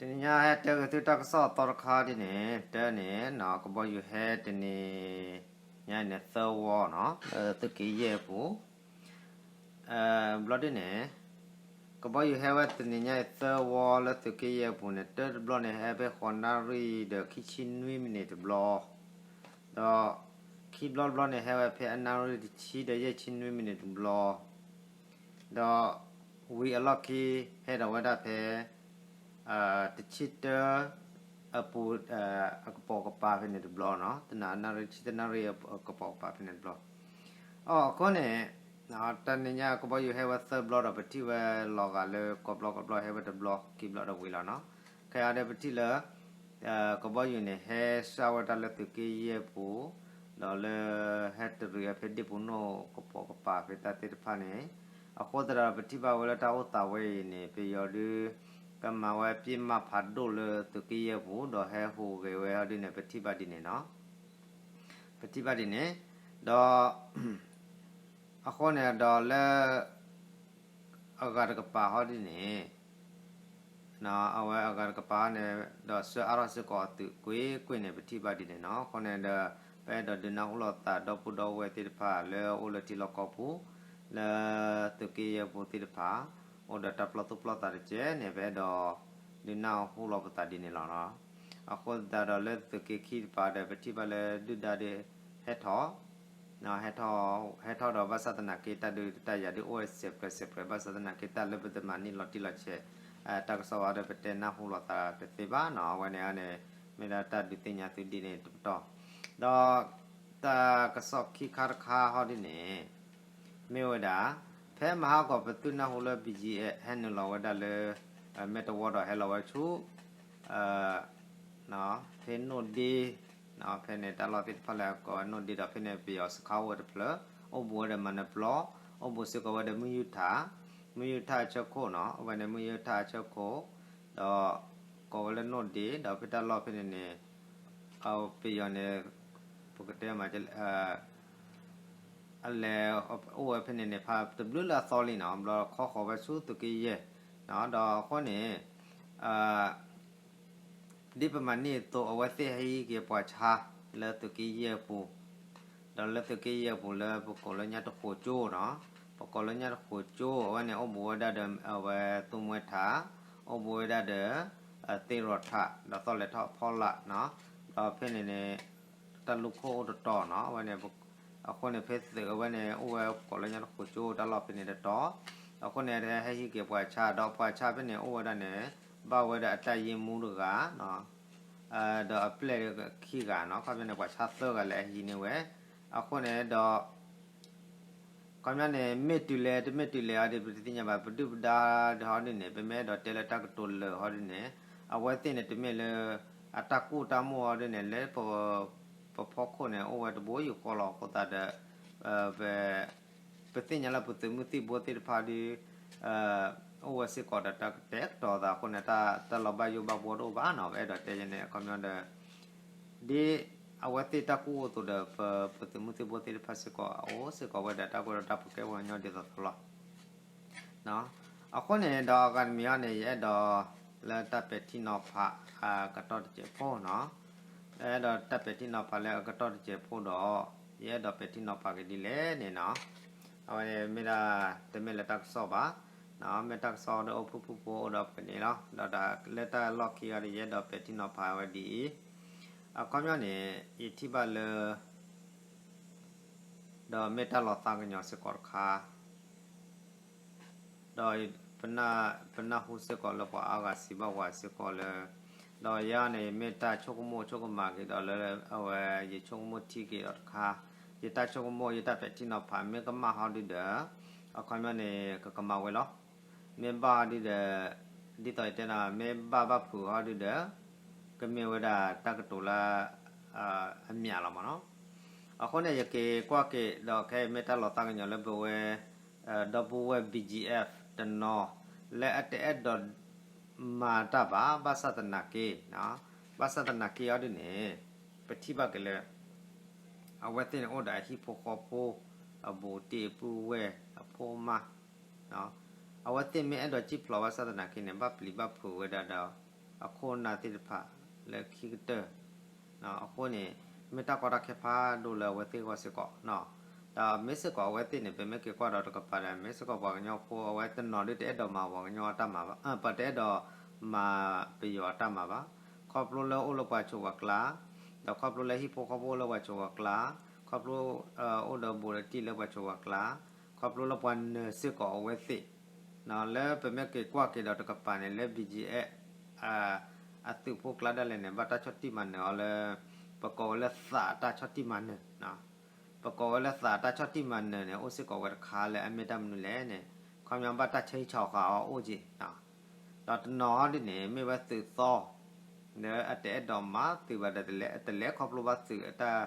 တနံၤညါဟဲတဲဂ့ၤသုတၢ်ကစီၣ်အသီတခါဒ်န့ၣ် တၢ်န့ၣ် ကဘီယူၤဟဲတနံၤညါအံၤန့ၣ် သၢဝီနီၤ လၢသုးက့ယဲၢ်အပူၤ ဘျီဒ်န့ၣ် ကဘီယူၤဟဲဝဲတနံၤညါအံၤ သၢဝီလၢသုးက့ယဲၢ်အပူၤန့ၣ် တၢတဘျီန့ၣ် ဟဲဖဲဃိးနၣ်ရံၣ်ဒီးခံဆံနွံမံးနံးတဘျီ ဒီးခံဘျီတဘျီန့ၣ် ဟဲဝဲဖဲအနၣ်ရံၣ်တဆံဒီးယဲၢ်ဆံနွံမံးနံးတဘျီ ဒီးဝံၤအလီၢ်ခံ ဟဲဒိးဝဲဒၣ်ဖဲ တဆံတၢ အပူၤ အကပိာ်ကပၤဖဲန့ၣ်တဘျီနီၤ တနၣ်ရံၣ်တဆံတနၣ်ရံၣ်အကပိာ်ကပၤဖဲန့ၣ်တဘျီ အဃိန့ၣ် တနံၤညါကဘီယူၤဟဲဝဲသၢဘျီဒီး ပထံၣ်ဝဲလီၤဂာ်လၢ ကိးဘျီကိးဘျီဟဲဝဲတဘျီ ခံဘျီဒီးဝံၤလီၤနီၤ ခဲအံၤဒီးပထံၣ်လၢ ကဘီယူၤန့ၣ် ဟဲစၢ်ဝဲတၢ်လၢသုးက့ယဲၢ်ပူၤ ဒီးလၢ ဟဲတရံးအဖဲဒ့ၣ်ပူၤနိၣ်ကပိာ်ကပၤဖဲတၢ်သ့ၣ်တဖၣ်န့ၣ် အဃိသတးဒီးပထံၣ်ဘၣ်ဝဲလၢတၢ်အိၣ်သးဝဲအံၤန့ၣ် ပယီၤဒုး ကမၤဝဲပစ်မှတ်ဖးဒိၣ်လၢသုးက့ယဲၢ်ပူၤ ဒီးဟဲဟူးဂဲၤဝဲဟီဒ်န့ၣ် ပထံၣ်ဘၣ်ဒ်န့ၣ်နီၤ ပထံၣ်ဘၣ်ဒ်န့ၣ် ဒီး အဃိန့ၣ်ဒီးလၢ အဂၤတကပၤဟီဒ်န့ၣ် အဝဲအဂၤတကပၤန့ၣ် ဒီးဆှၢအါထီၣ်စ့ၢ်ကီးအသုးကွ့ၢ်ကွ့ၢ်န့ၣ် ပထံၣ်ဘၣ်ဒ်န့ၣ်နီၤ အဃိန့ၣ်ဒီး ပအဲၣ်ဒိးဒုးနၢ်ဟူလိာ်သးဒီပုၢ်ဒီဝဲၢ်သ့ၣ်တဖၣ်လၢအိၣ်လၢထံလီၢ်ကီၢ်ပူၤ လၢသုးက့ယဲၢ်ပူၤသ့ၣ်တဖၣ် အိၣ်ဒီးတၢ်ပျီသူၣ်ပျီသးတကဲန့ၣ် ပအဲၣ်ဒိး ဒုးနၢ်ဟူလိာ်ပသးဒ်န့ၣ်လီၤ. အဃိသတးဒီးလၢသုးက့ခံတကပၤဒီး ပထံၣ်ဘၣ်လၢဒုၣ်ဒါဒီး ဟဲထီၣ် ဟဲထီၣ်ဒီးဘၣ်ဆၣ်သနာ်က့ တၢ်ဒုးတၢ်ယၤဒုးအိၣ်ဝဲစဲးပြဲးစဲးပြဲး ဘၣ်ဆၣ်သနာ်က့ တၢ်လၢပတမၤန့ၢ်လီၤတံၢ်လီၤဆဲး တၢ်ကစီၣ်ဝဲဒီး ပတဲနၢ်ဟူလိာ်သးတသ့ဘၣ်နီၤ အဝဲန့ၣ်န့ၣ် မ့ၢ်ဒၣ်တၢ်ဒုးသ့ၣ်ညါသုဒ်န့ၣ်တပတီၢ် ဒီး တၢ်ကစီၣ်ခံခါတခါဟီဒ်န့ၣ် မ့ၢ်ဝဲဒၣ် ဖဲမဟါကီးပသုနၢ်ဟူလၢ ဘီၣ်ကၠံၣ်အဲး ဟဲနုာ်လီၤဝဲဒၣ်လၢ မဲၢ်တဝီဒီးဟဲလီၤဝဲဆူ ဖဲနိၣ်ဒ့ ဖဲန့ၣ်တၢ်လီၢ်သ့ၣ်တဖၣ်လၢအကိးဝဲနိၣ်ဒ့ဒီး ဖဲန့ၣ်ပယီၤစခါအိၣ်ဝဲတဖျၢၣ် အိၣ်ဘူးဝဲဒီးမၤနၢၤပျီ အိၣ်ဘူးစ့ၢ်ကီးဝဲဒီးမုၢ်ယူၢ်ထၣ် မုၢ်ယူၢ်ထၣ်အဆၢခိၣ်နီၤ အဝဲန့ၣ်မုၢ်ယူၢ်ထၣ်အဆၢခိၣ် ဒီး ကိးဝဲလၢနိၣ်ဒ့ ဒီးဖဲတၢ်လီၢ်ဖဲန့ၣ်န့ၣ် ပယီၤန့ၣ် ပကတဲမး အလဲၤအိၣ်ဝဲဖဲန့ၣ်န့ၣ် ဖးတဘျုးလၢအသီလံနီၤ ဘျီခီဃီၤဝဲဆူသုးက့ယဲၢ် ဒီးအဃိန့ၣ် ဒ်ပမၤန့ၢ်အသိး အဝဲသ့ၣ်ဟဲဟံးက့ၤပှၤဆါလၢသုးက့ယဲၢ်အပူၤ ဒီးလၢသုးက့ယဲၢ်အပူၤလၢပကိးလၢညါတဃိးကၠိနီၤ ပကိးလၢညါတဃိးကၠိ အဝဲန့ၣ်အိၣ်ဘူးဝဲဒၣ်ဒီး အဝဲသူမှဲထး အိၣ်ဘူးဝဲဒၣ်ဒီး သ့ရီးထး ဒီးသီၣ်လဲၤထီၣ်ဖီလာ်နီၤ ဒီးဖဲန့ၣ်န့ၣ် တၢ်လူၢ်ခိၣ်အိၣ်တတီၤနီၤ အဝဲန့ၣ် အဃိန့ၣ် ဖဲသုးအဝဲန့ၣ် အိၣ်ဝဲကိးလၢညါတဃိးကၠိတၢ်လီၢ်ဖဲန့ၣ်တတီၤ အဃိန့ၣ် ဟဲဟံးက့ၤပှၤဆါ ဒီးပှၤဆါဖဲန့ၣ်အိၣ်ဝဲဒၣ်န့ၣ် ဘၣ်ဝဲဒၣ်အတၢ်ယ့မူတဂၤ ဒီးအပျဲၢ်ခံဂၤနီၤ ခီပညီန့ၣ် ပှၤဆါသၢဂၤလၢအဟံးန့ၢ်ဝဲ အဃိန့ၣ်ဒီး ခီပညီန့ၣ် မ့ၢ်တုၤလဲၣ်တမ့ၢ်တုၤလဲၣ်အီၤဒီး ပတသ့ၣ်ညါဘၣ် ပဒုၣ်ပဒါဒီးဟီဒ်န့ၣ် ပမ့ၢ်အဲၣ်ဒိးတဲလၢတၢ်ကတိၤလၢာ်ဟီဒ်န့ၣ် အဝဲသ့ၣ်န့ၣ် တမ့ၢ်လၢ အတၢ်ကူၣ်တၢ်မိၣ်ဟီဒ်န့ၣ် လၢ ပဖီခိၣ်န့ၣ် အိၣ်ဝဲတဘိယူၢ်ဃီလီၤအဃိသတးဒီး ပသ့ၣ်ညါလၢပသုးမုၢ်သံၣ်ဘိသ့ၣ်တဖၣ်ဒီး အိၣ်ဝဲစ့ၢ်ကီးဒီးတၢ်ကတဲာ်ကတီၤသးအဃိန့ၣ် တၢ်လီၤဘၣ်ယိၣ်ဘၣ်ဘှီတအိၣ်ဘၣ်နီၤ ပအဲၣ်ဒိးတဲန့ၣ် အခီပညီဒီး ဒ်အဝဲသ့ၣ်တၢ်ကူၣ်အိၣ်အသိးဒီး ပသုးမုၢ်သံၣ်ဘိသ့ၣ်တဖၣ်စ့ၢ်ကီး အအိၣ်စ့ၢ်ကီးဝဲဒီးတၢ်ကီတၢ်ခဲပှၤကညီဒ်သိးသိးလီၤ. အဃိန့ၣ်ဒီးအဂၤတမံၤအံၤန့ၣ် ယအဲၣ်ဒိးလၢတၢ်ပဲာ်ထံနီၤဖး အကတီၢ်တစဲးဖိနီၤ, ယအဲၣ်ဒိးတၢ်ပဲာ်ထံနီၤဖးလၢအကတီၢ်တစဲးဖိဒီး ယအဲၣ်ဒိးပဲာ်ထံနီၤဖးက့ၤဒ်လဲၣ်န့ၣ်နီၤ, အဝဲမ့ၢ်ဒၣ် တမ့ၢ်လၢတၢ်ကစီၣ်ဘၣ်, မ့ၢ်တၢ်ကစီၣ်ဒီးအိၣ်ဖှိၣ်ဖှိၣ်ဖိအိၣ်ဒီးပှဲၤန့ၣ်လီၤ. ဒီးလၢတၢ်လီၢ်ခံဂၤဒီး ယအဲၣ်ဒိးပဲာ်ထံနီၤဖးဝဲဒ်အံၤ, အခီပညီန့ၣ် ယထံၣ်ဘၣ်လၢ ဒီးမ့ၢ်တၢ်လီၤသးကညီၤစ့ၢ်ကီးတခါ ဒီးပနၢ်ဟူစ့ၢ်ကီးလၢပှၤအါဂၤစံးဘၣ်ဝဲစ့ၢ်ကီးလၢ, ဒီးယၤန့ၣ် မ့ၢ်တၢ်ဆိကမိၣ်ဆိကမးက့ၤဒီးလၢ အဝဲယဆိကမိၣ်ထံက့ၤဒီးတခါ, ယတၢ်ဆိကမိၣ်ယတၢ်ပဲာ်ထံနီၤဖး မ့ၢ်ကမၣ်ဟီဒုဒီး အခီပညီန့ၣ် ကကမၤဝဲလီၤ. မ့ၢ်ဘၣ်ဟီဒုဒီး ဒ်သိးယတဲနီၤ မ့ၢ်ဘၣ်ဘၣ်ဖုးဟီဒုဒီး ကမ့ၢ်ဝဲဒၣ်တၢ်ကတိၤလၢ အမြတ်လီၤမးနီၤ. အဃိန့ၣ် ယက့ၤကွၢ်က့ၤဒီး ခဲအံၤမ့ၢ်တၢ်လီၤသးကညီၤလၢပဝဲ ဒီပုၢ်ဝဲၢ် ဘီၣ်ကၠံၣ်အဲး တနီၤ လၢအတအဲၣ်ဒိးမၤတၢ်ဘၣ် ဘၣ်ဆၣ်သနာ်က့, ဘၣ်ဆၣ်သနာ်က့အီၤဒ်န့ၣ် ပထံၣ်ဘၣ်က့ၤလၢ အဝဲသ့ၣ်န့ၣ်အိၣ်ဒီးအဟံၣ်ဖိဃီဖိ အဘူးတံၢ်အပုၢ်ဝဲၢ်အဖိအမါ, အဝဲသ့ၣ်မ့ၢ်အဲၣ်ဒိးစံၣ်ဖျိးဘၣ်ဆၣ်သနာ်က့န့ၣ် ဘၣ်ပျံၤဘၣ်ဖုးဝဲဒၣ်ဒီး အခိၣ်အနၢ်သ့ၣ်တဖၣ်လၢခံကတၢၢ် အဃိန့ၣ် မ့ၢ်တၢ်ကီတၢ်ခဲဖးဒိၣ်လၢအဝဲသ့ၣ်အဂီၢ်စ့ၢ်ကီး, ဒီးမ့ၢ်စ့ၢ်ကီးအဝဲသ့ၣ်န့ၣ် ပမ့ၢ်က့ၤကွၢ်ဒီးတကပၤဒီး မ့ၢ်စ့ၢ်ကီးပှၤကညီဖိအဝဲတနီၤဒုးတအဲၣ်ဒိးမၤပှၤကညီအတၢ်မၤဘၣ်, ပတအဲၣ်ဒိးမၤပယီၤအတၢ်မၤဘၣ်, ခီဖျိလၢအိၣ်လၢပှၤစိၤပှၤကျါ, ဒီးခီဖျိလၢဟံၣ်ဖိဃီဖိအိၣ်လၢပှၤစိၤပှၤကျါ, ခီဖျိ အိၣ်ဒီးဘူးဒီးတံၢ်လၢပှၤစိၤပှၤကျါ, ခီဖျိလၢပှၤနၢၤစ့ၢ်ကီးအဝဲသ့ၣ် လၢပမ့ၢ်က့ၤကွၢ်က့ၤဒီးတကပၤန့ၣ် လၢ BGF အသုးဖိကျါဒၣ်လဲာ်န့ၣ် ဘၣ်တၢ်ဆီၣ်တံၢ်မၤနၢၤအီၤလၢ ပကိးဝဲလၢသးအတၢ်ဆီၣ်တံၢ်မၤနၢၤ, ပကိးဝဲလၢသးအတၢ်ဆီၣ်တံၢ်မၤနၢၤန့ၣ် အိၣ်စ့ၢ်ကီးဝဲတခါလၢအမ့ၢ်တၢ်မနုၤလဲၣ်န့ၣ် ခီပညီဘၣ်တၢ်ဆၢဟံၣ်ဆီဃာ်အီၤအိၣ်က့ၤ ဒီးတနီၤဟီဒ်န့ၣ် မ့ၢ်ဝဲသုးသီ လၢအတအဲၣ်ဒိးမၤသုးဘၣ်ဒီး တလဲၤ တလဲၤခီဖျိဘၣ်သုးအတၢ်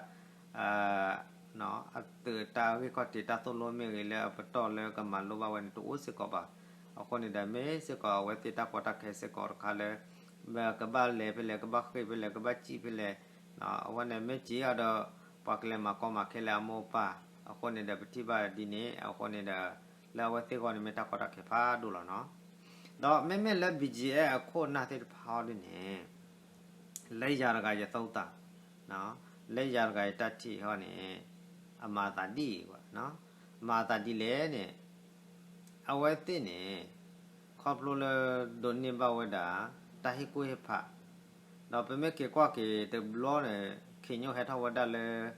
သုးအတၢ်ဂ့ၢ်ခီၣ်ထံးတၢ်သိၣ်လိမ့ၢ်ဂ့ၤ လၢအပတီၢ်လၢကမၤလိဘၣ်ဝဲန့ၣ် တအိၣ်စ့ၢ်ကီးဘၣ်. အဃိန့ၣ်ဒီး မ့ၢ်စ့ၢ်ကီးအဝဲသ့ၣ်တၢ်ကီတၢ်ခဲစ့ၢ်ကီးတခါလၢ ကဘၣ်လဲၤဖဲလဲၣ် ကဘၣ်ဃ့ၢ်ဖဲလဲၣ် ကဘၣ်စံၣ်ဖဲလဲၣ်, အဝဲန့ၣ်မ့ၢ်စံၣ်အီၤဒီး ပှၤကလဲၤမၤကီမၤခဲလၢအမိၢ်အပၢ်, အဃိန့ၣ်ဒီး ပထံၣ်ဘၣ်ဒ်န့ၣ် အဃိန့ၣ်ဒီး လၢအဝဲသ့ၣ်အဂီၢ်န့ၣ် မ့ၢ်တၢ်ကီတၢ်ခဲဖးဒိၣ်လီၤနီၤ. ဒီးမ့မ့ၢ်လၢ BGF အခိၣ်အနၢ်သ့ၣ်တဖၣ်အီၤဒ်န့ၣ် လၢယၤတဂၤယသီသး, လၢယၤတဂၤယတၢ်ထံၣ်အီၤန့ၣ် အမၤအသးဒ်အံၤ, မၤအသးဒ်လဲၣ်န့ၣ် အဝဲသ့ၣ်န့ၣ် ခီဖျိလၢဒိးန့ၢ်ဘၣ်ဝဲဒၣ် တၢ်ဟ့ၣ်ကူၣ်ဟ့ၣ်ဖး, ဒီးပမ့ၢ်က့ၤကွၢ်က့ၤတဘျီန့ၣ် ခ့ညိၣ်ဟဲထီၣ်ဝဲဒၣ်လၢ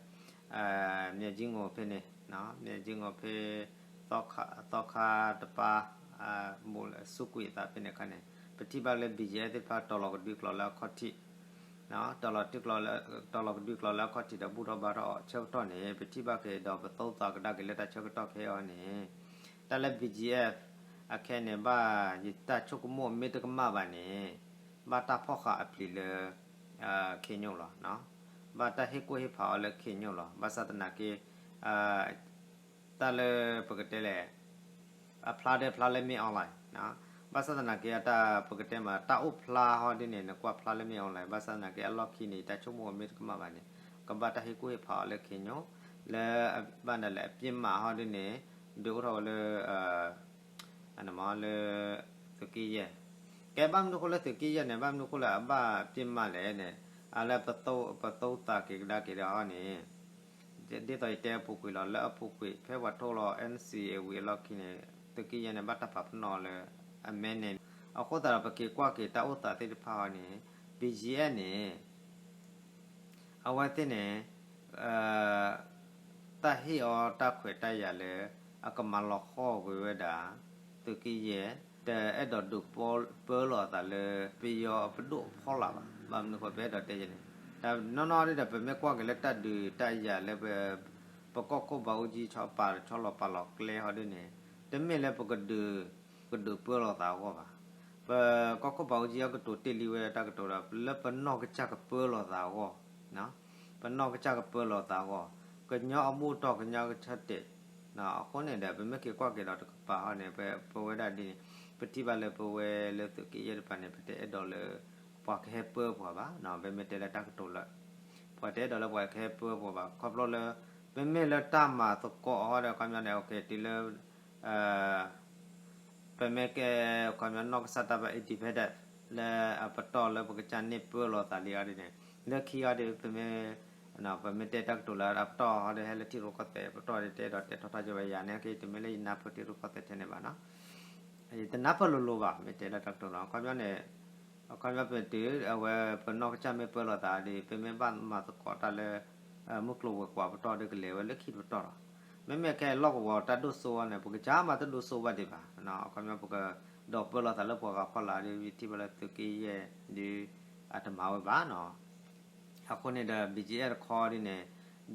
မၠဲၣ်ကၠံငိၤဖဲန့ၣ်, မၠဲၣ်ကၠံငိၤဖဲ သီခါတပၤ ဘူးလၢစူးကွံာ်အသးဖဲန့ၣ်အခါန့ၣ် ပထံၣ်ဘၣ်လၢ BGF သ့ၣ်တဖၣ်တီၤလီၤကဒွံကျိာ်လၢအခီၣ်ထံး, တီၤလီၤကဒွံကျိာ်လၢအခီၣ်ထံးဒီး ဘူၣ်ထီၣ်ဘါထီၣ်အဆၢကတီၢ်န့ၣ် ပထံၣ်ဘၣ်က့ၤဒီး ပသီသးကဒါက့ၤလၢတၢ်ဆၢကတီၢ်ခဲအံၤန့ၣ် တၢ်လၢ BGF အခဲန့ၣ် ဘၣ်ယတၢ်ဆိကမိၣ်မ့ၢ်တကမၣ်ဘၣ်န့ၣ် ဘၣ်တၢ်ဖီၣ်ဃာ်အပျံၤလၢ ခ့ညိၣ်လီၤ. ဘၣ်တၢ်ဟ့ၣ်ကူၣ်ဟ့ၣ်ဖးအီၤလၢခ့ညိၣ်လီၤ. ဘၣ်ဆၣ်သနာ်က့ တၢ်လၢပကတဲလဲၣ် အဖျါဒဲဖျါလၢမ့ၢ် online, ဘၣ်ဆၣ်သနာ်က့ အတၢ်ပကတဲမး တၢ်အိၣ်ဖျါဟီဒ်န့ၣ် နကွၢ်ဖျါလၢမ့ၢ် online, ဘၣ်ဆၣ်သနာ်က့ အလီၢ်ခံန့ၣ် တၢ်ဆိကမိၣ်မ့ၢ်တကမၣ်ဘၣ်န့ၣ် ကဘၣ်တၢ်ဟ့ၣ်ကူၣ်ဟ့ၣ်ဖးအီၤလၢခ့ညိၣ် လၢ ဘၣ်ဒၣ်လဲၣ် အပျ့ၤမးဟီဒ်န့ၣ် ဒုးအိၣ်ထီၣ်ဝဲလၢ အနမးလၢ သုးက့ယဲၢ်, ကဲဘၣ်မနုၤဃိလၢသုးက့ယဲၢ်န့ၣ် ဘၣ်မနုၤဃိလၢအဘၣ်ပျ့ၤမးလဲၣ်န့ၣ် အလၢပသီသးက့ၤကဒါက့ၤဒီးဟီန့ၣ် ဒ်သိးယတဲအပူၤကွံာ်လီၤ လၢအပူၤကွံာ် ဖဲပှၤထိလီၤ NCA ဝံၤအလီၢ်ခံန့ၣ် သုးက့ယဲၢ်န့ၣ် ဘၣ်တၢ်ပာ်ပနီၣ်လၢ အမဲန့ၣ် အဃိသတးဒီး ပက့ၤကွၢ်က့ၤတၢ်အိၣ်သးသ့ၣ်တဖၣ်အီၤန့ၣ် BGF န့ၣ် အဝဲသ့ၣ်န့ၣ် တၢ်ဟ့ၣ်အီၤတၢ်ခွဲးတၢ်ယာ်လၢ အကမၤလီၤဃီၣ်ကွံာ်ဝဲဒၣ် သုးက့ယဲၢ် တအဲၣ်ဒိးဒုးပၢလီၤအသးလၢ ပယီၤအပဒိၣ်အဖီလာ်ဘၣ်. ဘၣ်မနုၤဃိပအဲၣ်ဒိးတဲယဲၢ်န့ၣ် တၢ်နီၢ်နီၢ်ဒ်ဒီး ပမ့ၢ်ကွၢ်က့ၤလၢတၢ်ဒုးတၢ်ယၤလၢ ပကီၢ်ခိၣ်ဘးအူကၠံဆီပာ်ဆီလီၤပာ်လီၤကျဲဟီဒ်န့ၣ် တမ့ၢ်လၢပကဒုး ကဒုးပၢလီၤသးအဂီၢ်ဘၣ်. ပကီၢ်ခိၣ်ဘးအူကၠံအကတိၤတ့ၢ်လံဝဲတၢ်ကတိၤဒီး လၢပနီၢ်ကစၢ်ကပၢလီၤသးအဂီၢ် ပနီၢ်ကစၢ်ကပၢလီၤသးအဂီၢ် ကညီအဘူၣ်အတီၢ် ကညီကဆၢတဲာ် အဃိန့ၣ်ဒီး ပမ့ၢ်က့ၤကွၢ်က့ၤဒီးတကပၤဟီန့ၣ် ပဝဲဒၣ်ဒ်န့ၣ် ပထံၣ်ဘၣ်လၢပဝဲလၢသုးက့ယဲၢ်တကပၤန့ၣ် ပတအဲၣ်ဒိးလၢ ပှၤကဟဲပၢပှၤဘၣ်. ပမ့ၢ်တဲလၢတၢ်ကတိၤလၢ ပှၤတအဲၣ်ဒိးလၢပှၤကဟဲပၢပှၤဘၣ် ခီဖျိလၢ မ့မ့ၢ်လၢတၢ်မၤသကိးဟီဒီး ခီပညီန့ၣ် တုၤလၢ ပမ့ၢ်ကဲ ခီပညီနီၢ်ကစၢ်တၢ်ဘၣ် independent လၢအပတီၢ်လၢပကစၢ်န့ၢ်ပၢလီၤသးလံအီၤဒ်န့ၣ် လၢခံအီၤဒ် ပမ့ၢ် ပမ့ၢ်တဲတၢ်ကတိၤလၢအပတီၢ်ဟီဒီး ဟဲလၢထံရူၢ်ကီၢ်သဲးပတီၢ်ဒီး တအဲၣ်ဒိးတဲထီၣ်ထီၣ်က့ၤဝဲယၤန့ၣ် က့ တမ့ၢ်လၢယနၢ်ပၢၢ်ထံရူၢ်ကီၢ်သဲးထဲန့ၣ်ဘၣ်နီၤ ယတနၢ်ပၢၢ်လိၤလိၤဘၣ် မ့ၢ်တဲလၢတၢ်ကတိၤလီၤ. ခီပညီန့ၣ် ခီပညီပတုၤ အဝဲပနီၢ်ကစၢ်မ့ၢ်ပၢလီၤသးဒီး ပမ့ၢ်ဘၣ်မၤသကိးတၢ်လၢ မုၢ်ကျိၤဝဲၤကွာ်ပတီၢ်ဒီး ကလဲၤဝဲလၢခံတပတီၢ်လီၤ. မ့မ့ၢ်ခဲလီၢ်ကဝီၤတၢ်ဒိၣ်စိဝဲန့ၣ် ပကစၢ်မၤတဒိၣ်စိဘၣ်ဒံးဘၣ်. ခီပညီပကဒိးပၢလီၤသးလၢပှၤဂၤဖီလာ်ဒီး ပထံၣ်ဘၣ်လၢသုးက့ယဲၢ်ဒီး အတမၤဝဲဘၣ်နီၤ အဃိန့ၣ်ဒီး BGF တခီဒ်န့ၣ်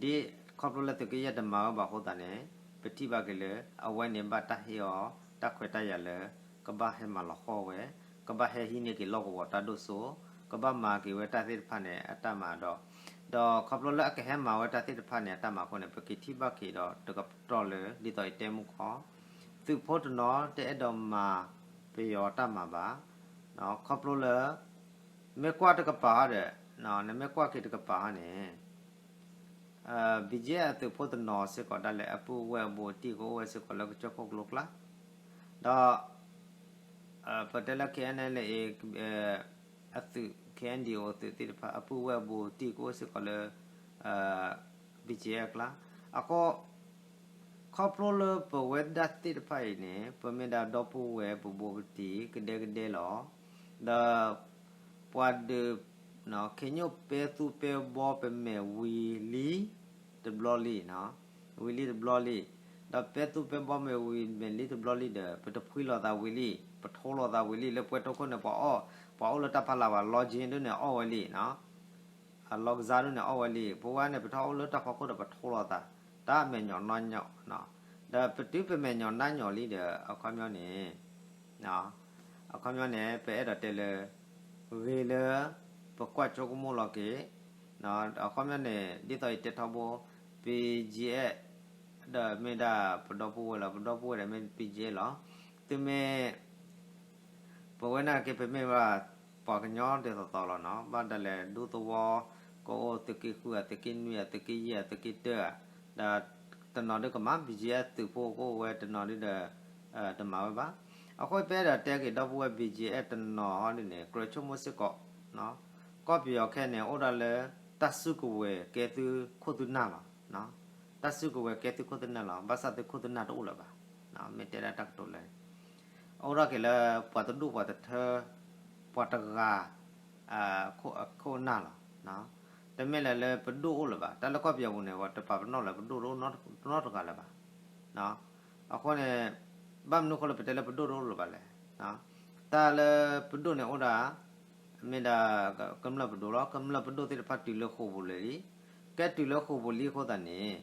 ဒ်ခီဖျိလၢသုးက့ယဲၢ်တမၤဝဲဘၣ်အဃိသတးန့ၣ် ပထံၣ်ဘၣ်က့ၤလၢ အဝဲန့ၣ်ဘၣ်တၢ်ဟ့ၣ်အီၤ တၢ်ခွဲးတၢ်ယာ်လၢ ကဘၣ်ဟဲမၤလီၤဃီၣ်ဝဲ ကဘၣ်ဟဲဟံးန့ၢ်က့ၤလီၢ်ကဝီၤတၢ်ဒိၣ်စိ ကဘၣ်မၤက့ၤဝဲတၢ်သ့ၣ်တဖၣ်န့ၣ် အတၢ်မၤဒီး ဒီးခီဖျိလၢအကဟဲမၤဝဲတၢ်သ့ၣ်တဖၣ်န့ၣ် အတၢ်မၤအဃိန့ၣ် ပက့ၤထံၣ်ဘၣ်က့ၤဒီးတကပတီၢ်လၢ ဒ်သိးယတဲမုၢ်ခီ သုးဖိတနီၤတအဲၣ်ဒိးမၤ ပယီၤတၢ်မၤဘၣ် ခီဖျိလၢ မ့ၢ်ကွၢ်တကပၤဟီဒီး နမ့ၢ်ကွၢ်က့ၤတကပၤဟီန့ၣ် BGF အသုးဖိတနီၤစ့ၢ်ကီးဒၣ်လဲာ် အပုၢ်ဝဲၢ်အဘူးအတံၢ်ကအိၣ်ဝဲစ့ၢ်ကီးလၢကစၢၢ်ခိၣ်ကျိကျါ ဒီး ပတဲလၢ KNLA အ အသုး K N D O အသုးသ့ၣ်တဖၣ် အပုၢ်ဝဲၢ်ဘူးတံၢ်ကအိၣ်စ့ၢ်ကီးလၢ B G F အကျါ, အဃိ ခီဖျိလၢပဝဲဒၣ်သ့ၣ်တဖၣ်အံၤန့ၣ် ပမ့ၢ်ဒၣ်ဒီပုၢ်ဝဲၢ်ပဘူးပတံၢ်ကဒဲကဒဲလီၤ. ဒီး ပှၤဒုး ခ့ညိၣ်ပဲသူပဲဘီပမဲာ်ဝံၤလံတဘျီလံ, ဝံၤလံတဘျီလံ, ဒီးပဲသူပဲဘီမ့ၢ်ဝံၤမဲာ်လံတဘျီလံဒီး ပတဖှံလိာ်သးဝံၤလံ, ပထိလိာ်သးဝံၤလံ, လၢပှဲၤထီခိၣ်န့ၣ် ပှၤအီၣ်, ပှၤအိၣ်လၢတၢ်ဖီလာ်ဘၣ် လီကၠ့ဒ်န့ၣ်အီၣ်ဝဲလံ အလီကစၢ်ဒ်န့ၣ်အီၣ်ဝဲလံ, ပဝဲန့ၣ် ပထီၣ်အိၣ်လၢတၢ်ဖီခိၣ်ဒီးပထိလိာ်သး, တၢ်မဲာ်ညိးနါညိး, ဒီးပတုၤပမဲာ်ညိးနါညိးလံဒီး အခီပညီန့ၣ်, အခီပညီန့ၣ် ပအဲၣ်ဒိးတဲလၢ ဂ့ၤလၢ ပကွၢ်ဆိကမိၣ်လီၤက့ၤ, အခီပညီန့ၣ် ဒ်သိးယတဲထီဘိ P G F ဒီးမ့ၢ်ဒၣ်ပဒီပုၢ်ဝဲၢ်လီၤ, ပဒီပုၢ်ဝဲၢ်ဒီးမ့ၢ် P G F လီၤ, သုမ့ၢ် ပဝဲနာ်က့ ပမ့ၢ်ဘၣ် ပှၤကညီဒ်သိးသိးလီၤနီၤ, ဘၣ်ဒၣ်လဲာ်ဒူသဝီ ကအိၣ်သုးက့ဃုဧါ, သုးက့နွံဧါ, သုးက့ယဲၢ်ဧါ, သုးက့တၢဧါ, ဒီးတနီၤဒုကမၤ B G F သုးဖိကအိၣ်ဝဲတနီၤဒုဒီး တမၤဝဲဘၣ်. အဃိပအဲၣ်ဒိးတဲက့ၤဒီပုၢ်ဝဲၢ် B G F တနီၤဟီဒ်န့ၣ် ကြၢးဆိကမိၣ်စ့ၢ်ကီး, ကီၢ်ပယီၤခဲအံၤန့ၣ် အိၣ်ဒၣ်လၢ တၢ်စုကဝဲၤကဲသုခိၣ်သုနၢ်လီၤ. တၢ်စုကဝဲၤကဲသုခိၣ်သုနၢ်လီၤ. ဘၣ်ဆၣ်သုခိၣ်သုနၢ်တအိၣ်လၢၤဘၣ်. မ့ၢ်တဲဒၣ်တၢ်ကတိၤလၢ အိၣ်ထီၣ်က့ၤလၢပှၤတဒူၣ်ပှၤတထၢ ပှၤတဂၤ ခိၣ်နၢ်လီၤ. တမ့ၢ်လၢလၢပဒိၣ်အိၣ်လၢၤဘၣ်. တၢ်လၢကီၢ်ပယီၤပူၤန့ၣ် ပှၤတပာ်ပနီၣ်လၢပဒိၣ်တအိၣ်နီတဂၤလၢၤဘၣ်. အဃိန့ၣ် ဘၣ်မနုၤအဃိလၢပတဲလၢပဒိၣ်တအိၣ်လၢၤဘၣ်လဲၣ်. တၢ်လၢပဒိၣ်န့ၣ်အိၣ်ဒၣ် မ့ၢ်ဒၣ်ကမျၢၢ်ပဒိၣ်လီၤ. ကမျၢၢ်ပဒိၣ်သ့ၣ်တဖၣ်တုၤလၢဃိာ်ပူၤလံ. ကဲတုၤလၢဃိာ်ပူၤလံအဃိသတးန့ၣ်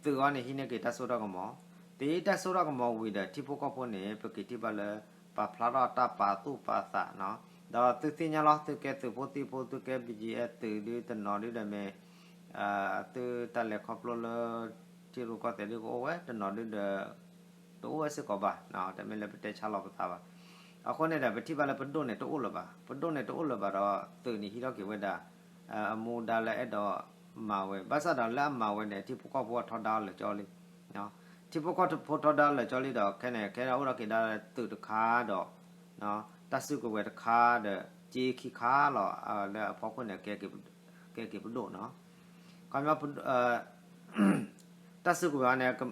သုးအံၤန့ၣ် ဟံးန့ၢ်က့ၤတၢ်စိတၢ်ကမီၤ, တဟံးတၢ်စိတၢ်ကမီၤဝံၤဒီး ထံဖိကီၢ်ဖိန့ၣ် ပက့ၤထံၣ်ဘၣ်လၢ ပာ်ဖျါထီၣ်တၢ်ပာ်သူၣ်ပာ်သးနီၤ, ဒီးသုသ့ၣ်ညါလီၤ သုကဲသုးဖိသံၣ်ဖိ သုကဲ B G F သုးဒုတနီၤဒုဒီးမ့ၢ် သုတၢ်လဲၤခီဖျိလၢ ထံရူၢ်ကီၢ်သဲးဒုကအိၣ်ဝဲ တနီၤဒုဒီး တအိၣ်ဝဲစ့ၢ်ကီးဘၣ်, တမ့ၢ်လၢပတဲဆါလီၤပသးဘၣ်. အဃိန့ၣ်ဒီး ပထံၣ်ဘၣ်လၢပဒိၣ်န့ၣ်တအိၣ်လၢၤဘၣ်, ပဒိၣ်န့ၣ်တအိၣ်လၢၤဘၣ်ဒီး သုးန့ၣ်ဟံးထီၣ်က့ၤဝဲဒၣ် အမူဒါလၢအဲၣ်ဒိးမၤဝဲ, ဘၣ်ဆၣ်ဒီးလၢအမၤဝဲန့ၣ် ထံဖိကီၢ်ဖိထီဒါလၢာ်ကၠီလံ. ထံဖိကီၢ်ဖိထီဒါလၢာ်ကၠီလံဒီး ခဲန့ၣ် ခဲဒၣ်အိၣ်ထီၣ်က့ၤဒၣ်သုးတခါဒီး တၢ်စုကဝဲၤတခါဒီး က့ခံခါလီၤ လၢအဖီခိၣ်န့ၣ် ကဲက့ၤပဒိၣ်နီၤ. ခီ တၢ်စုကဝဲၤအံၤန့ၣ် က့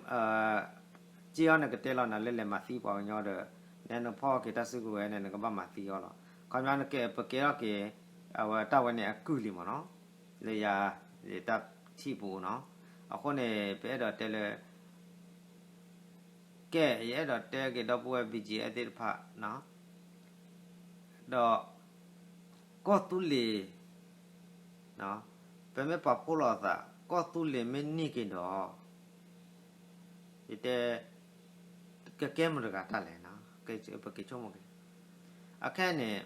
အီၤန့ၣ်ကတဲလီၤနၤလၢလဲၤမၤသံပှၤကညီဒီး နဲနဖီၣ်က့ၤတၢ်စုကဝဲၤန့ၣ် နကဘၣ်မၤသံအီၤလီၤ. ခီပညီနကဲ ပကဲထီၣ်က့ၤ အဝဲတၢ်ဝဲန့ၣ်အကုၢ်လံမ့ၢ်နီၤ, လၢယၤ ယတၢ်ထံၣ်ပူၤနီၤ. အဃိန့ၣ် ပအဲၣ်ဒိးတဲလၢ ကဲ ယအဲၣ်ဒိးတဲက့ၤဒီပုၢ်ဝဲၢ် B G F သ့ၣ်တဖၣ် ဒီး ကီၢ်သူလ့ၤ ပမ့ၢ်ပာ်ဖှိၣ်လိာ်သး ကီၢ်သူလ့ၤမ့ၢ်န့ၢ်က့ၤဒီး ယတဲ ကကဲမတၤတဂၤတၢ်လဲၣ်, ပက့ၤဆိကမိၣ်က့ၤ အခဲန့ၣ်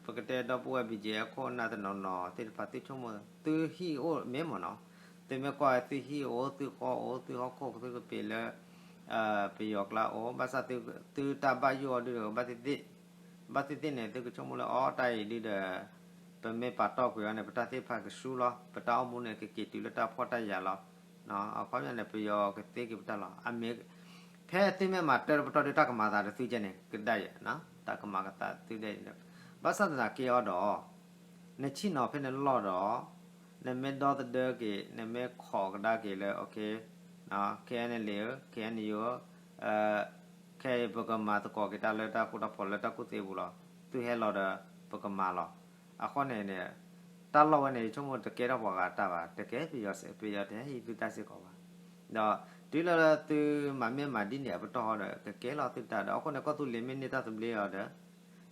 ပကတဲဒီပုၢ်ဝဲၢ် B G F ခိၣ်နၢ်တနီၤနီၤသ့ၣ်တဖၣ် သုဆိကမိၣ် သုဟံၣ်အိၣ်မ့ၢ်မ့ၢ်နီၤ, သုမ့ၢ်ကွၢ်သုဟံၣ်အိၣ် သုဃီအိၣ် သုဟီၣ်ခိၣ် သုကပ့ၤလၢ ပယီၤကျါအိၣ် ဘၣ်ဆၣ်သုတၢ်ဘၣ်ယိၣ်အီၤဒုး ဘၣ်သ့ၣ်သ့ၣ်န့ၣ် သုကဆိကမိၣ်လၢအီၤတၢ်အံၤဒုးဒီး ပမ့ၢ်ပာ်တီၢ်ကွံာ်အီၤန့ၣ် ပတၢ်သ့ၣ်တဖၣ်ကဆူလီၤ, ပတၢ်အိၣ်မူန့ၣ် ကက့ၤတုၤလၢတၢ်ဖှီၣ်တၢ်ယာ်လီၤ. အခီပညီန့ၣ် ပယီၤကသ့က့ၤပတၢ်လီၤ. အမ့ၢ် ဖဲသုမ့ၢ်မၤတၢ်တပတီၢ်ဒုး တၢ်ကမၤသးတသုကဲန့ၣ် ကဒၣ်ယဲၢ်, တၢ်ကမၤကသးသုဒၣ်အံၤ, ဘၣ်ဆၣ်သနာ်က့အီၤဒီး နဆ့ၣ်နီၤဖဲန့ၣ်လီၢ်ဒီး နမ့ၢ်ဒီသဒၢက့ၤ နမ့ၢ်ခိးကဒါက့ၤလၢ K N L A, K N U, ခဲအံၤပကမၤသကိးက့ၤတၢ်လၢတၢ်ဃူတၢ်ဖိးလၢတၢ်ကူၣ်သ့ပူၤလီၤ. သုဟဲလီၤဒီး ပကမၤလီၤ. အဃိန့ၣ်န့ၣ် တၢ်လီၢ်ဝဲန့ၣ် ယဆိကမိၣ်တကဲထီၣ်ပှၤဂၤတၢ်ဘၣ်, တကဲပယီၤ ပယီၤတဟဲဟံးသုတၢ်စ့ၢ်ကီးဘၣ်. ဒီးတုၤလၢသုမၤမ့ၢ်မၤဒ်န့ၣ်အပတီၢ်ဟီဒီး ကကဲလီၤသုတၢ်ဒီး အဃိန့ၣ် ကီၢ်သူလ့ၤမ့ၢ်န့ၢ်တၢ်သဘျ့အီၤဒီး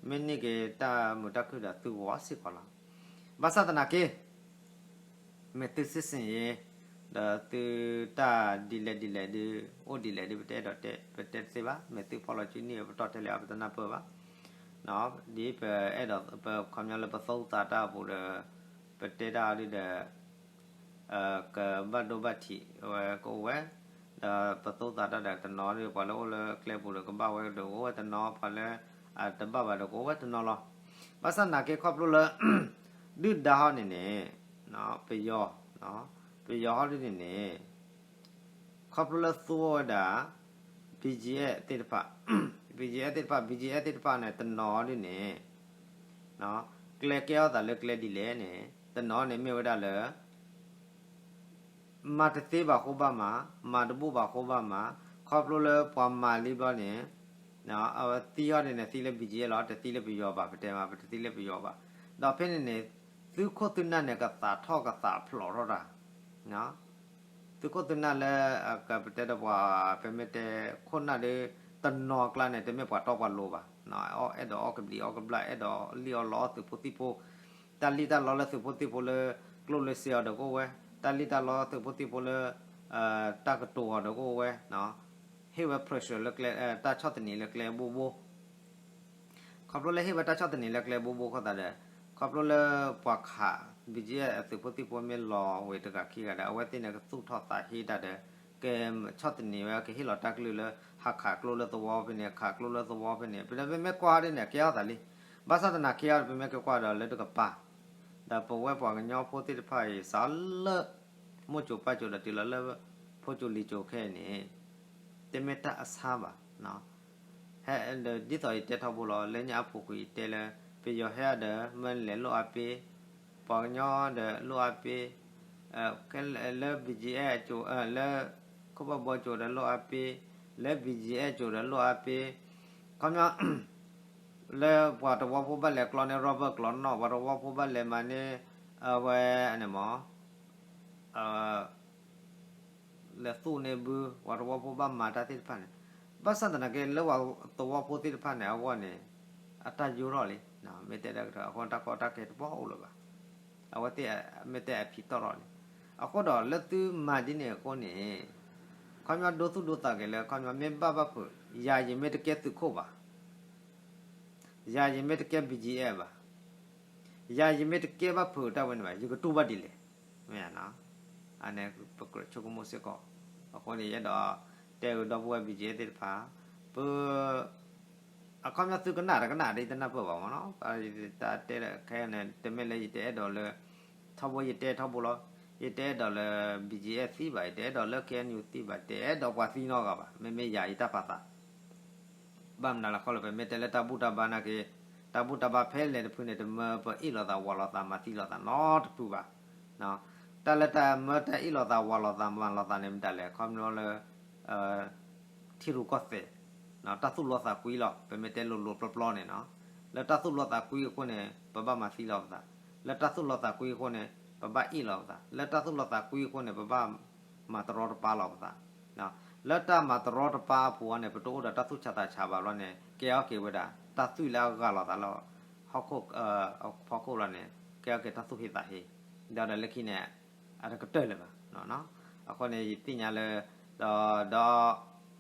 မ့ၢ်န့ၢ်က့ၤတၢ်မုာ်တၢ်ခုၣ်ဒီးသုဂီၤစ့ၢ်ကီးလီၤ. ဘၣ်ဆၣ်သနာ်က့ မ့ၢ်သုစ့ၢ်စ့ၢ်အံၤ ဒီးသုတၢ်ဒ်လဲၣ်ဒ်လဲၣ်ဒုး အိၣ်ဒ်လဲၣ်ဒုး ပတအဲၣ်ဒိးတဲ ပတဲတသ့ဘၣ်. မ့ၢ်သုဖီၣ်လီၤစုန့ၢ်ပတီၢ်ထဲလဲၣ် ပတနၢ်ပၢၢ်ဘၣ်. ဒ်ပအဲၣ်ဒိး ပခီပညီလၢပသူၣ်သးတၢ်အပူၤဒီး ပတဲတၢ်အီၤဒုးဒီး ကဘၣ်ဒိဘၣ်ထံးဝဲကအိၣ်ဝဲ, ဒီးပသူၣ်သးတၢ်ဒီးတနီၤဒီး ပှၤလၢအိၣ်လၢကျဲပူၤဒီးကဘၣ်ဝဲဒီးကအိၣ်ဝဲတနီၤ, ပှၤလၢအတဘၣ်ဘၣ်ဒီးကအိၣ်ဝဲတနီၤလီၤ. ဘၣ်ဆၣ်သနာ်က့ခီဖျိလၢ ဒုၣ်ဒါဟီန့ၣ်န့ၣ် ပယီၤ ပယီၤဟီဒ်န့ၣ်န့ၣ် ခီဖျိလၢသူဝဲဒၣ် BGF သ့ၣ်တဖၣ်, BGF သ့ၣ်တဖၣ် BGF သ့ၣ်တဖၣ်န့ၣ် တနီၤဒ်န့ၣ် ကျဲကဲထီၣ်သးလၢကျဲဒ်လဲၣ်န့ၣ် တနီၤန့ၣ်မ့ၢ်ဝဲဒၣ်လၢ မၤတသ့ဘၣ်အဃိဘၣ်မၤ, မၤတဘူၣ်ဘၣ်အဃိဘၣ်မၤ, ခီဖျိလၢပှၤမၤလံဘျီန့ၣ် အဝဲသံအီၤန့ၣ်န့ၣ် သံလၢ ဘီၣ်ကၠံၣ်အဲၣ် လီၤ, တသံလၢပယီၤဘၣ်, ပတဲမး ပတသံလၢပယီၤဘၣ်. ဒီးဖဲန့ၣ်န့ၣ် သုးခိၣ်သုးနၢ်န့ၣ် ကသးထီၣ်ကသးဖျိးထီၣ်တၢ် သုးခိၣ်သုးနၢ်လၢ ပတဲဒီးပှၤ ပမ့ၢ်တဲခိၣ်နၢ်ဒီး တနီၤကျါန့ၣ် တမ့ၢ်ပှၤတီပှၤလိၤဘၣ်, အဲၣ်ဒိးအီၣ်ကဘျံးအီၣ်ကဘျၣ် အဲၣ်ဒိးလံၣ်အီၣ်လီအီၣ်သုးဖိသံၣ်ဖိ, တၢ်လံၣ်တၢ်လီလၢသုးဖိသံၣ်ဖိလၢ ကျိၣ်လၢစ့အီၤဒီးကအိၣ်ဝဲ, တၢ်လံၣ်တၢ်လီသုးဖိသံၣ်ဖိလၢ တၢ်ကတိၤအီၤဒီးကအိၣ်ဝဲ, ဟ့ၣ်ဝဲ pressure လၢကျဲ တၢ်ဆီၣ်သနံးလၢကျဲဘိဘိ ခီဖျိလၢဟ့ၣ်ဝဲတၢ်ဆီၣ်သနံးလၢကျဲဘိဘိအဃိသတးဒီး ခီဖျိလၢပှၤခး ဘီၣ်ကၠံၣ်အဲၣ် အသုးဖိသံၣ်ဖိမ့ၢ်လီၤဝံၤတဂၤခံဂၤဒီး အဝဲသ့ၣ်န့ၣ်ကသူၣ်ထီၣ်သးဟ့တၢ်ဒီး ကဆီၣ်သနံးဝဲ ကဟ့ၣ်လီၤတၢ်ကလုၢ်လၢ ဟးခးကျိလၢသဝီဖဲန့ၣ် ခးကျိလၢသဝီဖဲန့ၣ် ပမ့ၢ်ကွၢ်ဒ်န့ၣ် ကဲထီၣ်သးလံ. ဘၣ်ဆၣ်သနာ်က့အံၤ ပမ့ၢ်ကကွၢ်ဒီးလၢတကပၤ ဒီးပဝဲပှၤကညီဖိသ့ၣ်တဖၣ်အံၤ စးလၢ မိၢ်စိၤပၢ်စိၤဒီးတုၤလီၤလၢ ဖိစိၤလံၤစိၤခဲအံၤန့ၣ် တမ့ၢ်တၢ်အဆါဘၣ်. ဒ်သိးယတဲထီဘိလီၤ လၢညါအပူၤကွံာ်ယတဲလၢ ပယီၤဟဲအါဒီး မၢနလဲၤလိၣ်အါပ့ၤ, ပှၤကညီဒီးလိၣ်အါပ့ၤ, လၢ ဘီၣ်ကၠံၣ်အဲၣ် အစိၤ လၢ ခိၣ်ဘၣ်ဘီအစိၤဒီးလိၣ်အါပ့ၤ, လၢ ဘီၣ်ကၠံၣ်အဲၣ် အစိၤဒီးလိၣ်အါပ့ၤ, ခီပညီ လၢပှၤသဝီဖိဘၣ်လဲၤကျီန့ၢ် Robert ကျီနီၣ် ပှၤသဝီဖိဘၣ်လဲၤမၤန့ၢ် အဝဲန့ၣ်မ့ၢ် လဲၤသူၣ်န့ၢ်ဘု ပှၤသဝီဖိဘၣ်မၤတၢ်သ့ၣ်တဖၣ်န့ၣ် ဘၣ်ဆၣ်သနာ်က့ လၢပှၤသဝီဖိသ့ၣ်တဖၣ်န့ၣ် အဂီၢ်န့ၣ် အတၢ်ယိထီၣ်လံ. မ့ၢ်တဲတၢ်ကတၢၢ် အဃိတၢ်ကီတၢ်ခဲတဘၣ်အိၣ်လၢၤဘၣ်. အဝဲသ့ၣ်မ့ၢ်တဲအဖံးတီၢ်ထီၣ်န့ၣ် အဃိဒီးလၢသုမၤဒ်န့ၣ်အဃိန့ၣ် ခီပညီဒိသူၣ်ဒိသးက့ၤလၢ ခီပညီမ့ၢ်ဘၣ်ဘၣ်ဖုး ယၤယမ့ၢ်တကဲသုးခိၣ်ဘၣ် ယၤယမ့ၢ်တကဲ ဘီၣ်ကၠံၣ်အဲၣ် ဘၣ်, ယၤယမ့ၢ်တကဲဘၣ်ဖုးတၢ်ဝဲန့ၣ်ဘၣ် ယကတူၢ်ဘၣ်ဒ်လဲၣ်. မ့ၢ်ဧါနီၤ, အန့ၣ်ပကြၢးဆိကမိၣ်စ့ၢ်ကီး. အဃိန့ၣ် ယအဲၣ်ဒိးတဲဂ့ၤဒီပုၢ်ဝဲၢ် ဘီၣ်ကၠံၣ်အဲၣ် သ့ၣ်တဖၣ်, ပ အခီပညီသုကနၣ်တကနၣ်ဒီးယတနၢ်ပၢၢ်ဘၣ်မ့ၢ်နီၤ, တၢ်တဲခဲအံၤန့ၣ် တမ့ၢ်လၢယတအဲၣ်ဒိးလၢ ထီဘိယတဲထီဘိလီၤ, ယတအဲၣ်ဒိးလၢ ဘီၣ်ကၠံၣ်အဲၣ် သံဘၣ်, ယတအဲၣ်ဒိးလၢ ခ့ၣ်အဲၣ်ယူၣ် သံဘၣ်, တအဲၣ်ဒိးပှၤသံနီတဂၤဘၣ်, မ့မ့ၢ်ယၤယတၢ်ပာ်သး ဘၣ်မနုၤလဲၣ် ခီလၢပမ့ၢ်တဲလၢတၢ်ဘူၣ်တၢ်ဘါနာ်က့ တၢ်ဘူၣ်တၢ်ဘါဖဲလဲၣ်တဖုန့ၣ် တမၢပအ့ၣ်လိာ်သးဝးလိာ်သးမၤသံလိာ်သးနီတဖုဘၣ်. တၢ်လၢတၢ်မၢတၢ်အ့ၣ်လိာ်သးဝးလိာ်သးမၤလိာ်သးန့ၣ် မတၤလဲၣ် ခီပညီလၢ ထံရူၢ်ကီၢ်သဲး တၢ်သူၣ်လီသးကွံလီၤ. ပမ့ၢ်တဲလိၤလိၤပျီပျီန့ၣ်နီၤ, လၢတၢ်သူၣ်လီသးကွံအဃိန့ၣ် ပဘၣ်မၤသံလီၤပသး, လၢတၢ်သူၣ်လီသးကွံအဃိန့ၣ် ပဘၣ်အ့ၣ်လီၤပသး, လၢတၢ်သူၣ်လီသးကွံအဃိန့ၣ် ပဘၣ်မၤတရီတပါလီၤပသး လၢတၢ်မၤတရီတပါအပူၤန့ၣ် ပတအိၣ်ဒီးတၢ်သူၣ်ဆးသးဆးဘၣ်ဘျီန့ၣ် ကဲထီၣ်က့ၤဝဲဒၣ် တၢ်သွံၣ်လၢအဂၤလိာ်သးလၢ ဟီၣ်ခိၣ် ဖီခိၣ်လီၤန့ၣ် ကဲထီၣ်က့ၤတၢ်သူၣ်ဟ့သးဟ့, ဒီးဒီးလၢခံန့ၣ် အတကတၢၢ်လၢၤဘၣ်. အဃိန့ၣ် ယသ့ၣ်ညါလၢ ဒီး ဒီး ယ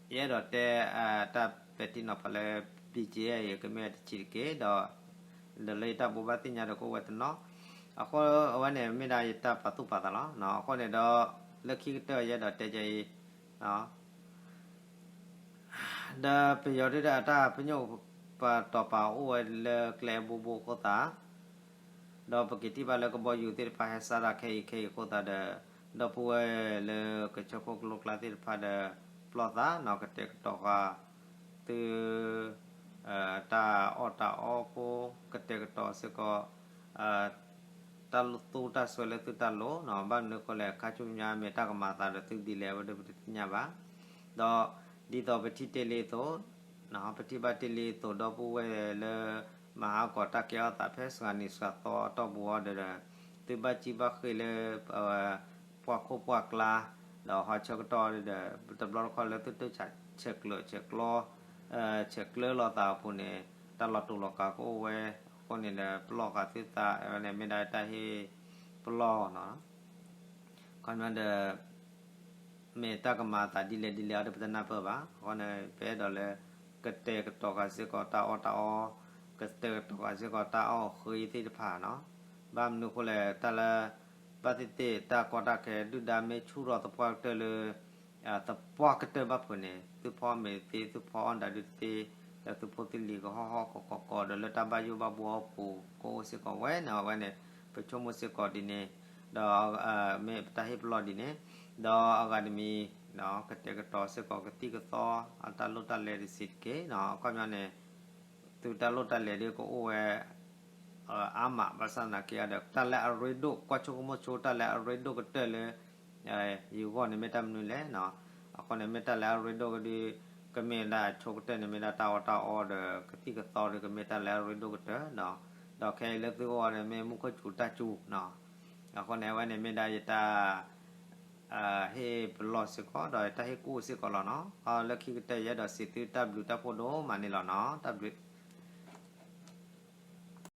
အဲၣ်ဒိးတဲ တၢ်ပဲာ်ထံနီၤဖးလၢ ဘီၣ်ကၠံၣ်အဲၣ် အံၤ ကမ့ၢ်တဆံးတက့ၢ် ဒီး ဒီးလၢယတၢ်ဘိးဘၣ်သ့ၣ်ညါဒီးကအိၣ်ဝဲတနီၤ, အဃိ အဝဲန့ၣ်မ့ၢ်ဒၣ်ယတၢ်ပာ်သူၣ်ပာ်သးလီၤ. အဃိန့ၣ်ဒီး လၢခံကတၢၢ်ယအဲၣ်ဒိးတဲကဲအံၤ ဒီးပယီၤဒုးဒီးအတၢ်ပညိၣ် ပာ်တီၤပာ်အီၤအိၣ်ဝဲလၢကျဲဘိဘိအဃိသတး ဒီးပက့ၤထံၣ်ဘၣ်လၢကဘီယူၤသ့ၣ်တဖၣ်ဟဲစးတၢ်ခဲအံၤခဲအံၤအဃိသတးဒီး ဒီပုၢ်ဝဲၢ်လၢကဆၢခိၣ်ကလိကျါသ့ၣ်တဖၣ်ဒီး ပလီၢ်သးနီၤ ကတဲာ်ကတီၤဃာ် သု တၢ်အီၣ်တၢ်အီဖိ ကတဲာ်ကတီၤစ့ၢ်ကီး တၢ်သူတၢ်စွဲလၢသုတၢ်လိၤနီၤ, ဘၣ်မနုၤအဃိလဲၣ် ခါဆူညါမ့ၢ်တၢ်ကမၤအသးဒီးသုဒ်လဲၣ် အဝဲဒၣ်ပတသ့ၣ်ညါဘၣ်. ဒီးဒ်သိးပထံၣ်တ့ၢ်လံအသိး ပထံၣ်ဘၣ်တ့ၢ်လံအသိး ဒီပုၢ်ဝဲၢ်လၢ မၤဟးဂီၤတၢ်ကဲထီၣ်သးဖဲစှၤနံၤစှၤသီအတီၢ်ပူၤအီၤဒီး သုဘၣ်စံးဘၣ်ဃ့ၢ်လၢ ပှၢ်ခိၣ်ပှၢ်ကျါ ဒီးဟီၣ်ဆၢကတီၢ်ဒီး တဘျီတခီၣ်လၢသုတဆဲးကျၢးဆဲးကျိ ဆဲးကျၢလိာ်သးအပူၤန့ၣ် တၢ်လီၤတူာ်လီၤကာ်ကအိၣ်ဝဲ, အဃိန့ၣ်ဒီး ပလီၢ်ဃာ်သုသးန့ၣ် မ့ၢ်ဒၣ်တၢ်ဟ့ၣ်ပလီၢ်နီၤ. ခီပညီဒီး မ့ၢ်တၢ်ကမၤအသးဒ်လဲၣ်ဒ်လဲၣ်အီၤဒီးပတနၢ်ပၢၢ်ဘၣ်. အဃိန့ၣ် ပအဲၣ်ဒိးလၢ ကတဲာ်ကတီၤဃာ်စ့ၢ်ကီးတၢ်အီၣ်တၢ်အီ, ကတဲာ်ကတီၤဃာ်စ့ၢ်ကီးတၢ်အီၣ်ဃ့သ့ၣ်တဖၣ်နီၤ. ဘၣ်မနုၤအဃိလဲၣ် တၢ်လၢ ဘၣ်သ့ၣ်သ့ၣ်တၢ်ကီတၢ်ခဲဒုၣ်ဒါမ့ၢ်ဆူၣ်ထီၣ်သပှၢ်ကတၢၢ်လၢ သပှၢ်ကတၢၢ်ဘၣ်ဖုးန့ၣ် သုဖီမ့ၤတသ့ သုဖီအီၣ်ဒၣ်ဒုးတသ့, ဒီးသုဖိသုလံၤကဟီၣ်ဟီၣ်ကီၤကီၤကီၤ ဒီးလၢတၢ်ဘၣ်ယိၣ်ဘၣ်ဘှီအပူၤကအိၣ်စ့ၢ်ကီးဝဲန့ၣ် အဝဲန့ၣ် ပဆိကမိၣ်စ့ၢ်ကီးဒ်န့ၣ်, ဒီး မ့ၢ်ပတၢ်ဟ့ၣ်ပလီၢ်ဒ်န့ၣ်, ဒီးအဂၤတမံၤ ကတဲာ်ကတီၤစ့ၢ်ကီးကသံၣ်ကသီ အတၢ်လိၣ်တၢ်လဲၤတဆံးတက့ၢ်နီၤ. အခီပညီန့ၣ် သုတၢ်လိၣ်တၢ်လဲၤဒ်ကအိၣ်ဝဲ အါမး ဘၣ်ဆၣ်သနာ်က့ဒီး တၢ်လၢအရ့ဒိၣ် ကွၢ်ဆိကမိၣ်ဆိ တၢ်လၢအရ့ဒိၣ်ကတၢၢ်လၢ ယဂီၢ်န့ၣ်မ့ၢ်တၢ်မနုၤလဲၣ်နီၤ. အဃိန့ၣ် မ့ၢ်တၢ်လၢအရ့ဒိၣ်ကဒုး ကမ့ၢ်ဒၣ်အဆိကတၢၢ်န့ၣ် မ့ၢ်ဒၣ်တၢ်အီၣ်တၢ်အီဒီး ကသံၣ်ကသီဒီး ကမ့ၢ်တၢ်လၢအရ့ဒိၣ်ကတၢၢ်နီၤ. ဒီးခဲအံၤလၢသုအိၣ်အီၤန့ၣ် မ့ၢ်မူခိၣ်စူၤတၢ်စူၤနီၤ. အဃိန့ၣ် အဝဲန့ၣ်မ့ၢ်ဒၣ်ယတၢ် ဟ့ၣ်ပလီၢ်စ့ၢ်ကီး ဒီးတၢ်ဟ့ၣ်ကူၣ်စ့ၢ်ကီးလီၤနီၤ. လၢခံကတၢၢ် ယအဲၣ်ဒိးစံးသုတၢ်ဘျုးတၢ်ဖှိၣ်ဒိၣ်မးန့ၣ်လီၤနီၤ. တၢ်ဘျုး